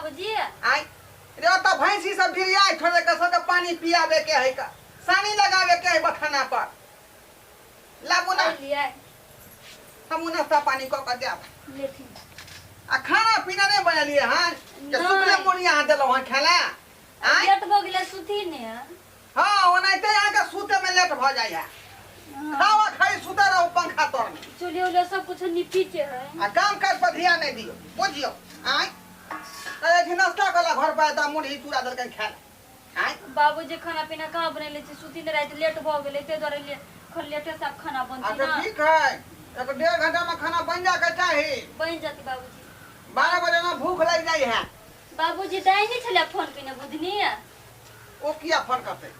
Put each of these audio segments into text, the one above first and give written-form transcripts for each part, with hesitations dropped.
बाबूजी। आय रे ओतऽ भैंसी सब ढिरियाइ थोड़े के सबके पानी पियाबे के है का, सानी लगाबे के है बथाना पर। लाबू ना। लिया। हमहूँ नाश्ता पानी कऽ कऽ जायब। लेथिन। आ खाना पीना नहि बनेलियै हन के? नहि। सुखले मुढ़ी अहाँ देलहुँ हन खेला? आँय? लेट भऽ गेलै, सुती ने। हँ, ओनाहिते अहाँके सुतैमे लेट भऽ जाइ है। खावा खाइ सुतै रहू पंखा तरमे। चूल्हे उल्हे सब कुछ निपी के है। आ काम काज पर ध्यान नहि दियौ, बुझियौ। आँय, तऽ एखन नाश्ता कऽ घर पर तऽ मुरही चूड़ा देलकै खाय लए। आँय? बाबूजी खाना पीना कहाँ बनेले छी? सुती ने, राति लेट भऽ गेलै, ताहि दुआरे खन लेटे से आब खाना बनतै। अच्छा। ना। ठीक है, एक डेढ़ घंटा में खाना बन जाके चाही। बनि जेतै बाबूजी। 12 बजे में भूख लग जाइ है। बाबूजी, दाइ नहि छलै फोन केने बुधनी? ओ किया फोन करतै?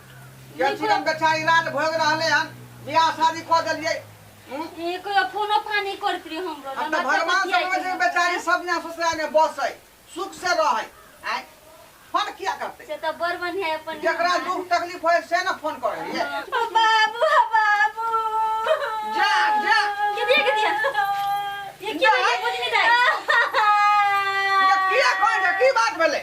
चिकन बेचारी राज भोग रहले हन, बियाह शादी कऽ देलियै। हूँ? ए कोई फोनो फानी करत रही हमरो। हम तऽ भगवान से कहै छै बेचारी सब दिना ससुराल में बसै, सुख से रहै। आँय, फोन किया करतै? से तऽ बड़ बढ़िया अपन। जकरा दुख तकलीफ होय से ने फोन करै है। बाबू, बाबू। जा जा। के दिया, के दिया ये? की भेलै बुधनी दाइ? ये किया कहै छै? की बात भेलै?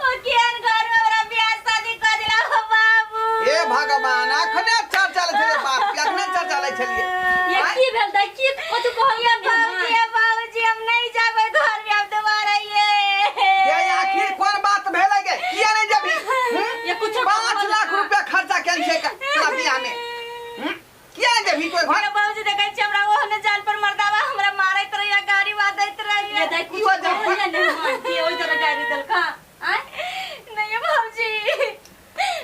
ओ केहन घर में हमरा बियाह शादी कऽ देला हो बाबू। हे भगवान, अखने चर्चा लै छलियै बाप के, अखने चर्चा लै छलियै। ये आँय? की भेल दाइ? की कथु कहलियै ने? बाबूजी, बाबूजी, हम नहीं जाबै घर में अब दोबारा ये। ये आखिर कोन बात भेलै गे? किया नहीं जेबही? हम्म? ये कुछो 5 लाख रुपया खर्चा केल छै तोरा बियाह में, हम्म? किया नहीं जेबही तोय घर? बाबूजी, देखै छी हमरा ओहने जान पर मर्दावा हमरा मारैत रहैया, गाड़ी बादैत रहैया। ये दाइ, कुछो कहलियै ने हँ कि ओहि तरह गारि देलका? आँय? नहीं बाबूजी,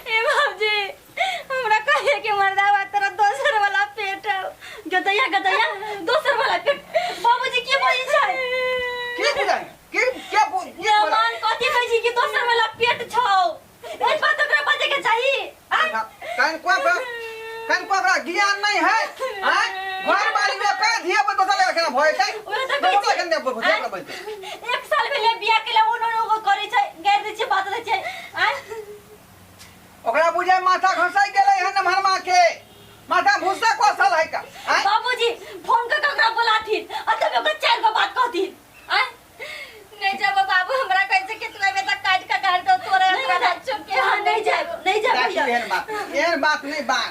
ए बाबूजी, हमरा कहे के मर्दावा तोरा दोसर वाला पेट हौ। गदैया, गदैया, दोसर वाला पेट। बाबूजी, की बजै छै? की बुझाइ की के की ये बोला? मान कथी कहै छी कि दोसर वाला पेट छौ? एक बात ओकरा बजै के चाही, आँय? कन को कन को ओकरा ज्ञान नहीं है? आँय, घर वाली में कह धिया पर दोसर लगा केना भय छै? ओहे तऽ कहै दोसर छी। केना भय बनतै? एक साल भेलै बियाह केला, ओनो ओनो करै छै, गारि दै छै, बात दै छै, आँय? ओकरा बुझाइ माथा घसै गेलै हन, भरमा के माथा भूसा कसल है का? आँय? बाबूजी, फोन कऽ के ओकरा बोलाथिन आ तब ओकरा चारि गो बात कहथिन, आँय? नहीं जाबो बाबू, हमरा कहै छै कितना बेटा काट के गाड़ दो तोरा। नहीं, ओकरा नहीं, चुप के। हाँ, नहीं जाएब, नहीं जाएब। देखी, भैया। एहन बात, एहन बात नहीं बात।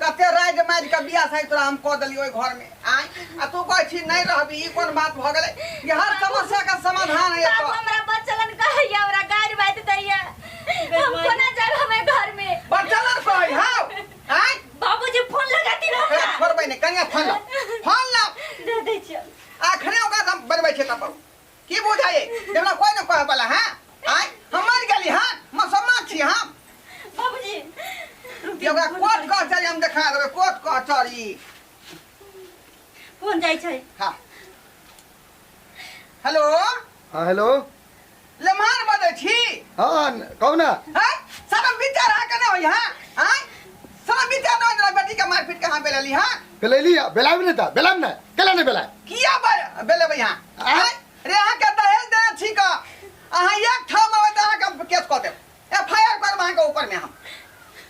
कते राज मारि के बियाह शादी तोरा हम कऽ देलियै ओहि घर में। आँय, आ तू कहै छी नहीं रहबी, ई कोन बात भऽ गेलै? ये हर समस्या का समाधान है बाबू, एतऽ। हमरा बचलन कहैया, हमरा गाड़ी बात दैया, हम कोना जाब हमें घर में? बच्चा कहै हौ? आँय? बाबूजी, फोन लगाती ना ओकरा हमरा। छोड़बै नहि। कनिया, फोन लाउ, फोन लाउ। दे दै छियै। अखने ओकरा हम बनबै छियै तब की बुझाइए जे हमरा कोइ नहि कहै वाला है। आँय, हम मरि गेली? हँ, मसम्मा छी हम। बाबूजी। कि ओकरा कोर्ट कचहरी हम देखा देबै, कोर्ट कचहरी। फोन जाइ छै। हाँ, हेलो। हाँ, हेलो। लेमहान बजै छी? हाँ, कहू ना। हाँ, शरम विचार अहाँके नहि होइए? हाँ, आँय, शरम विचार नहि होइए? बेटीके मारपीट के अहाँ बेलली? हाँ। बेलैली, बेलाबी नहीं था, बेलाब ना, केला नहीं बेलाय? किया बेलेबै अहाँ? आँय रे, अहाँके दहेज देने छी का? अहाँ एक ठाम अबै तऽ अहाँके केस कऽ देब, एफ I R करब अहाँके ऊपरमे हम।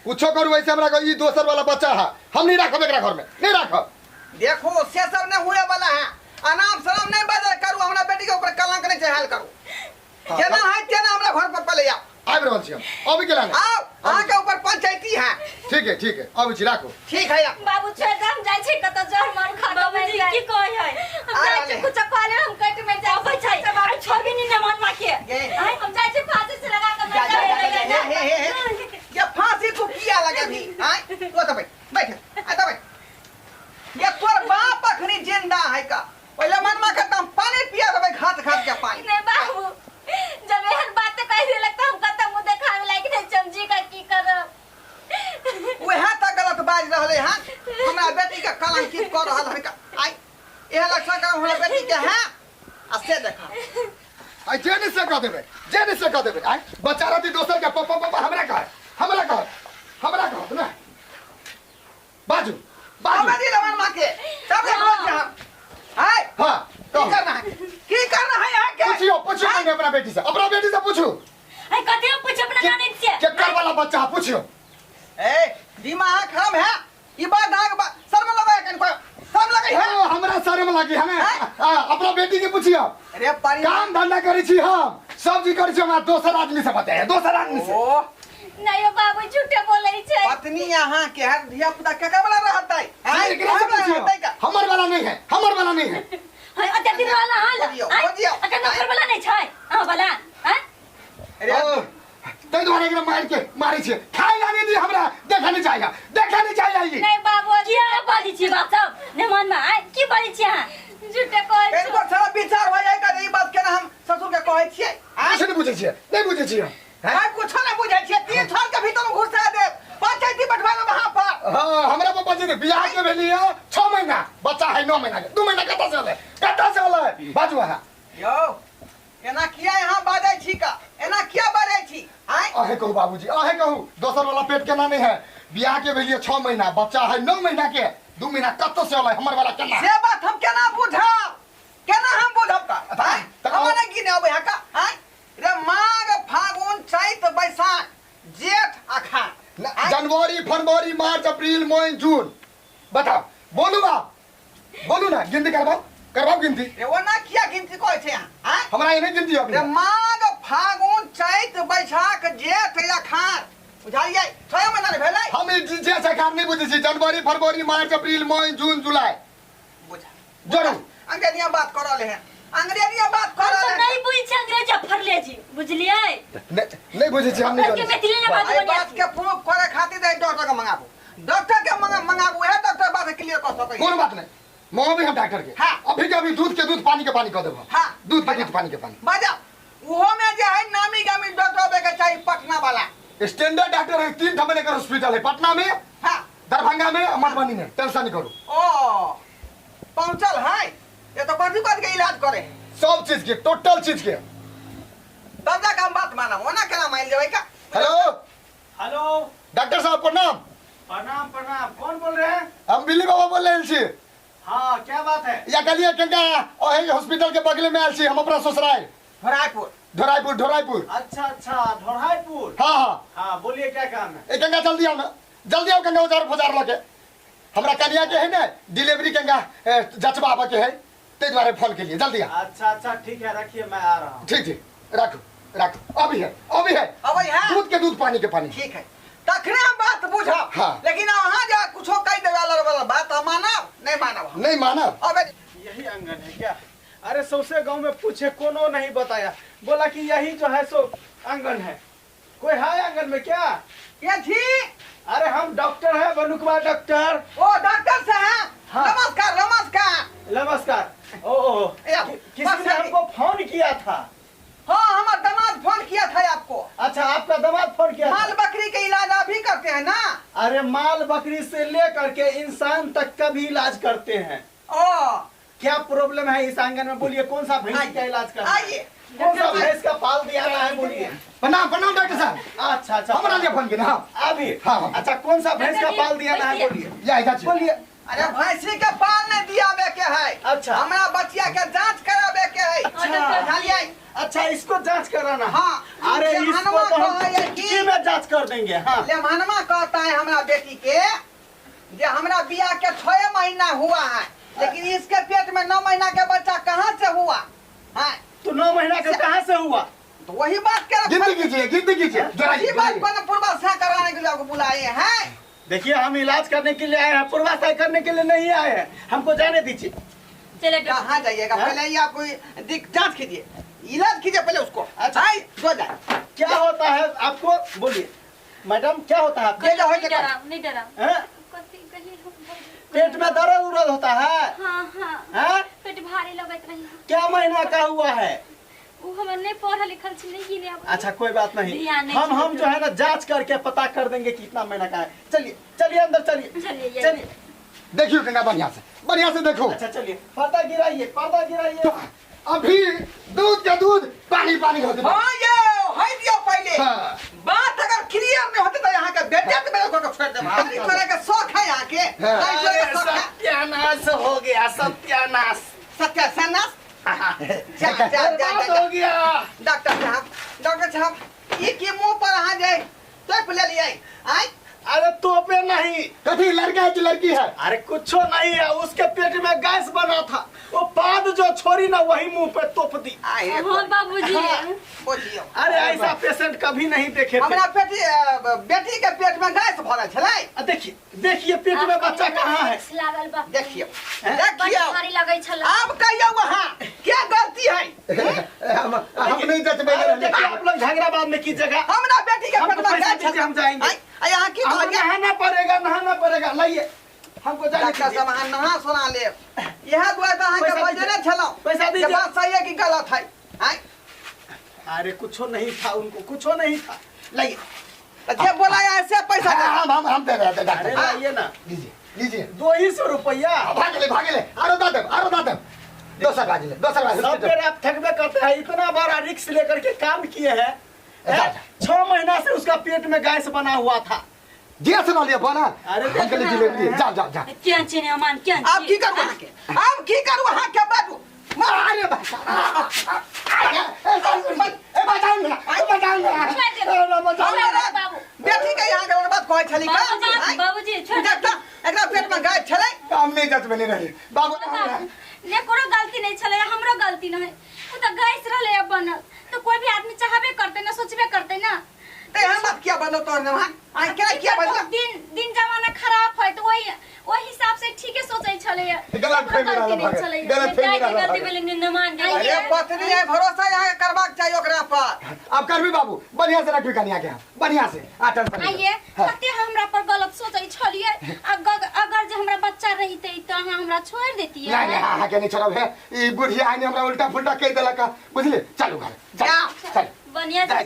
कुछो करू, ऐसे हमरा को ई दोसर वाला बच्चा है, हम नहीं राखब, एकरा घर में नहीं राखब। देखो, से सब नहीं हुए वाला है। अनाप शनाप नहीं बदल करू, हमरा बेटी के ऊपर कलंक नहीं चढ़ायल करू। जेना है तेना हमरा घर पर पले आउ। आबि रहल छी हम, अभी केला नहीं। आओ, अहाँके ऊपर पंचायती है। ठीक है, ठीक है, अबै छी, राखू। ठीक है। बाबू, छोड़ दे, हम जाइ छी कतौ जहर मार खा के मरि बाबूजी। जाइ। की कहै है? हम जाइ छी, कुछो कहले हम कटि मरि जाइ। अबै छै, आइ छोड़बी नहीं ने मानमा के। गे। आँय? हम जाइ छी, फांसी से लगा के जा मरि जा जा जाइ। जा, हे हे हे हे, ये फांसी तू किया लगेबही? आँय, तू तऽ बैठ, बैठ, आ तऽ बैठ। ये तोर बाप अखनी जिंदा है का? पहिले मनमा के तऽ हम पानी पिया देबै, घात घात के पानी। नहीं बाबू, जब एहन बात कह देलक तऽ हम कतौ मुँह देखावे लायक नहीं चमजी का, की करब? वएह तऽ गलत बाजि रहलै हन, हमरा बेटी के कलंकित कऽ रहल हन। आइ एहन लक्षण कर हमरा बेटी के है आ से देखा। आई जे नहीं से कह देबै, जे नहीं से कह देबै। आइ बच्चा रहती दोसर के, पप्पा पप्पा हमरा कहे, हमरा कहे, हमरा कहत ना। बाजू, बाजू। आबै दी लवन के सब देखलो छी हम। आइ हाँ। की कहू। करना है, की करना है अहाँके? पूछियो, पूछियो मैंने अपना बेटी से, अपना बेटी से पूछू। आइ कथी हम पूछब अपना नानी से? केकर वाला बच्चा है, पूछियो। ए, दिमाग खराब है? ई बात अहाँके शर्म लगै है कनिको? शर्म लगै है? हाँ, हमरा शर्म लागी हमें? हैं? हाँ, अपना बेटी के पूछियो। अरे परिवार काम धंधा करै छी हम, सब्जी करै छी हमरा दोसर आदमी से बताया दोसर आदमी से ओ नहीं यो बाबू झूठे बोलै छै पत्नी यहाँ के है धिया पुता केकर वाला रहतै आँय, एकरा से केकर वाला पूछियो। रहतै का? हमर वाला नहीं है हमर वाला नहीं है है अते दिन वाला हाल बोलियौ, बोलियौ। अकर नौकर वाला नहीं छै अहाँ वाला हैं अरे ओ, ताहि दुआरे एकरा मारि के मारै छियै खाय ला नहीं दी हमरा देखा नहीं जाएगा देखा नहीं जाएगा ई नहीं बाबू किया बाजै छी बाप सब नहीं मन में आय की बाजै छी अहाँ झूठे कहै छी इनको सारा विचार हो जाए का ई बात केना हम ससुर के कहै छियै आँय? किछु नहीं बुझै छियै नहीं बुझै छियै हैं? आँय, कुछो नहीं बुझै छियै तीन छल के भीतर में घुसा देब पंचायती बैठवा देब वहाँ पर हाँ हमरा पापा जी ने बियाह के भेली है 6 महीना बच्चा है 9 महीना के 2 महीना कतऽ से होलै कतऽ से होलै बाजू अहाँ यौ एना किया यहाँ बाजै छी का एना किया बाजै छी आँय अहे कहू बाबूजी अहे कहू दोसर वाला पेट केना नहीं है बियाह के भेलिए 6 महीना बच्चा है 9 महीना के 2 महीना कतऽ से होलै हमर वाला केना से बात हम केना बुझब केना हम बुझब का आँय हमरा नहि गिने अबै है का आँय रे माघ फागुन चैत बैसाख जेठ अखाड़ न- जनवरी फरवरी मार्च अप्रैल मई जून बताओ बोलू बाप बोलू ना गिनती करवाओ करवाओ गिनती रे ओना किया गिनती कहै छै अहाँ आँय हमरा एने गिनती अभी रे माघ फागुन चैत बैसाख जेठ अखाड़ बुझलियै छए महीना ने भेलै हम ई जे सरकार नहीं बुझै छी जनवरी फरवरी मार्च अप्रैल मई जून जुलाई बुझा जोड़ू अंग्रेजिया बात कर रहले हैं अंग्रेजिया बात कर हम रहले तो हैं नहीं बुझै छी अंग्रेजी फरले जी बुझलियै नहीं बुझै छी हम नहीं के जानै छी। मैथिली ने बाजू एहि बढ़िया बात के प्रूफ करे खातिर एहि डॉक्टर के मंगाबू डॉक्टर के मंगाबू उहे डॉक्टर बात क्लियर कर सकै कोनो बात नहीं मंगाबी हम डॉक्टर के हाँ। अभी के अभी दूध के दूध पानी के पानी कऽ देबो हाँ। दूध के दूध पानी के पानी बाजा उहो में जे है नामी गामी डॉक्टर होबे के चाही पटना वाला स्टैंडर्ड डॉक्टर है 3 ठमन एकर हॉस्पिटल है पटना में हाँ दरभंगा में और मधुबनी में टेंशन नहीं करू ओ पहुंचल है ये तो कथी कथी के इलाज करे है सब चीज के टोटल चीज के तब जाके हम बात मानब ओना केना मान लेबै का हेलो हेलो डॉक्टर साहब प्रणाम प्रणाम प्रणाम कौन बोल रहे हैं हम बिल्ली बाबा बोल रहे छी हाँ क्या बात है या कहलिए कनिका ओही हॉस्पिटल के बगले में आयल छी हम अपना ससुराल रायपुर ढोराईपुर ढोराईपुर अच्छा अच्छा ढोराईपुर हाँ हाँ हाँ बोलिए क्या काम है ए गंगा जल्दी आओ ना जल्दी आओ गंगा उजार फजार लके हमरा कनिया के है ने डिलीवरी गंगा जचबा आबऽ के है ताहि दुआरे फोन के लिए जल्दी आओ अच्छा अच्छा ठीक है रखिए मैं आ रहा हूँ ठीक ठीक राखू राखू अभी है अभी है अबै है दूध के दूध पानी के पानी ठीक है तखने हम बात बुझब हाँ। लेकिन अहाँ जा कुछो कहि देबै अलग वाला बात हम मानब नहीं मानब हम नहीं मानब अबे यही आंगन है क्या अरे सौसे गांव में पूछे कोनो नहीं बताया बोला कि यही जो है सो आंगन है कोई है आंगन में क्या ये थी अरे हम डॉक्टर है बनुकवा डॉक्टर ओ डॉक्टर साहब हाँ। नमस्कार नमस्कार नमस्कार ओ, ओ या, किसी बस ने हमको फोन किया था हाँ हमारा दामाद फोन किया था आपको अच्छा आपका दामाद फोन किया माल था बकरी के इलाज आप ही करते हैं ना अरे माल बकरी से लेकर के इंसान तक का भी इलाज करते हैं ओ क्या प्रॉब्लम है इस आंगन में बोलिए कौन सा भैंस का इलाज करना है? आइए कौन सा भैंस का पाल दिया रहा है बोलिए प्रणाम प्रणाम डॉक्टर साहब अच्छा अच्छा हमरा लिए फोन केने हाँ अभी हाँ, हाँ। अच्छा कौन सा भैंस का पाल दिया रहा है बोलिए या इधर छी। बोलिए अरे भैंसी के पाल नहीं दियाबे के है अच्छा। हमरा बचिया के जांच कराबे के है अच्छा। बुझलियै अच्छा इसको जांच कराना हाँ। अरे ये इसको हनुमान तो हम कहै है कि- चुटकी में जांच कर देंगे हाँ लेमहनमा कहता है हमरा बेटी के जे हमरा बियाह के 6 महीना हुआ है लेकिन इसके पेट में 9 महीना के बच्चा कहाँ से हुआ है तो 9 महीना का कहाँ से हुआ तो वही बात कर गिनती कीजिए गिनती कीजिए जरा वही बात पर पूर्वाशा कराने के लिए आपको बुलाए हैं देखिए हम इलाज करने के लिए आए हैं पूर्वाशय करने के लिए नहीं आए हैं हमको जाने दीजिए चले डॉक्टर कहाँ जाइएगा हाँ? पहले ही आप जांच कीजिए इलाज कीजिए पहले उसको अच्छा। आई दो जाए क्या होता है आपको बोलिए मैडम क्या होता है आपको ये जो है नहीं डराम नहीं डराम हैं? कथी कहिए पेट में दर्द उर्द होता है हाँ हाँ हैं? पेट भारी लगैत रही क्या महीना का हुआ है उ हमर नहीं पढ़ल लिखल छी नहीं गिने आबै। अच्छा कोई बात नहीं ध्यान नहीं हम हम छे। जो है ना जांच करके पता कर देंगे कितना महीना का है चलिए चलिए अंदर चलिए चलिए, ये। चलिए देखियो गंगा बढ़िया से बढ़िया से देखो अच्छा चलिए पर्दा गिराइए पर्दा गिराइए अभी दूध के दूध पानी पानी होते हाँ ये है दिया पहले हाँ। बात अगर क्लियर नहीं होते तो यहाँ के बेटे तो मेरे को छोड़ दे भाई तोरा के शौक है यहाँ के हाँ। नहीं तोरा के शौक है सत्यानाश हो गया सत्यानाश सत्यानाश जा जा जा जा, बर्बाद जा हो गया डॉक्टर साहब डॉक्टर साहब ये के मुंह पर अहाँ जाए तोप ले लिए आय अरे तोपे नहीं। कथी लड़का है कि लड़की है? अरे कुछो नहीं है, उसके पेट में गैस बना था, वो पाद जो छोड़ी ना वही मुंह पे तोप दी। आए हाँ बाबूजी। बुझियौ। अरे ऐसा पेशेंट कभी नहीं देखे थे। हमरा बेटी बेटी के पेट में गैस भरल छलै। आ, देखिए देखिए पेट में बच्चा कहाँ है? लागल बा। देखियौ बड़ी देखियौ, भारी लगै छल। आब कहियौ अहाँ क्या गलती है? हम नहीं जचबे। अरे देखिए आप लोग झगड़ा बाद में कीजिएगा, हमरा बेटी के हमको पेट में पैसा गैस दीजिए, हम जाएंगे। आइ आइ अहाँ की हमको कहलियै? नहाना पड़ेगा, नहाना पड़ेगा, लाइए हमको जाने डॉक्टर दीजिए। साहब अहाँ नहा सुना लेब, इएह दुआरे तऽ अहाँके पैसा बजने दीजिए। छलहुँ पैसा जे दीजिए। बात सही है कि गलत है? आइ अरे कुछो नहीं था उनको, कुछो नहीं था, लाइए। तऽ जे बोला है से पैसा दे। हम दे रहे हैं अरे डॉक्टर। लाइए ना। लीजिए लीजिए। 200 रुपया। भाग ले भाग ले, आरो दा देब, आरो दा देब, दोसर भाग ले, दोसर भाग सब ले। बेर आप थकबे करते हैं, इतना बड़ा रिक्स लेकर के काम किए हैं। जा, 6 महीना से उसका पेट में गैस बना हुआ था। गैस ना लिया बना। अरे हम के लीजिए लीजिए, जा जा जा। केहन छी ने अमान, केहन आब छी? की करू अहाँके? आब की करू अहाँके बाजू? अरे ए बचाओ ना, ए बचाओ ना, ए बचाओ ना। हमरा बाबू। बेटी के यहाँ के बात कहै छली का? बाबूजी बाबूजी छोड़। देखता एकरा पेट में गैस छलै। हम नहीं जचबे नहीं रहे बाबू। ने कोनो गलती नहीं छलै, हमरो गलती नहीं, ओ तऽ गैस रहलै बनल, तऽ कोई भी आदमी चाहबे करतै ना, सोचबे करतै ना। ते एहन बात किया बदलो तोर ने वहाँ? आइ केना किया बदलो? दिन दिन जमाना खराब है तो वही वही हिसाब से ठीके सोचै छलै। गलत फहमी रहल गलती नहीं छलै। गलत फहमी रहल। गलती भेलै निंदमान। अरे पत्नी है, भरोसा यहाँ करबाक चाहिए ओकरा पर। अब करबी बाबू, बढ़िया से रखबी कनिया के, हम बढ़िया से आ टेंशन नहीं। आइए कते हमरा पर गलत सोचै छलियै। अगर जे हमरा बच्चा रहितै तऽ अहाँ हमरा छोड़ि देतियै? नहीं नहीं, हाँ के नहीं छोड़ब है, ई बुढ़िया आइने हमरा उल्टा पुल्टा कह देलक, बुझलिए? चलू घर, चल चल। बढ़िया से।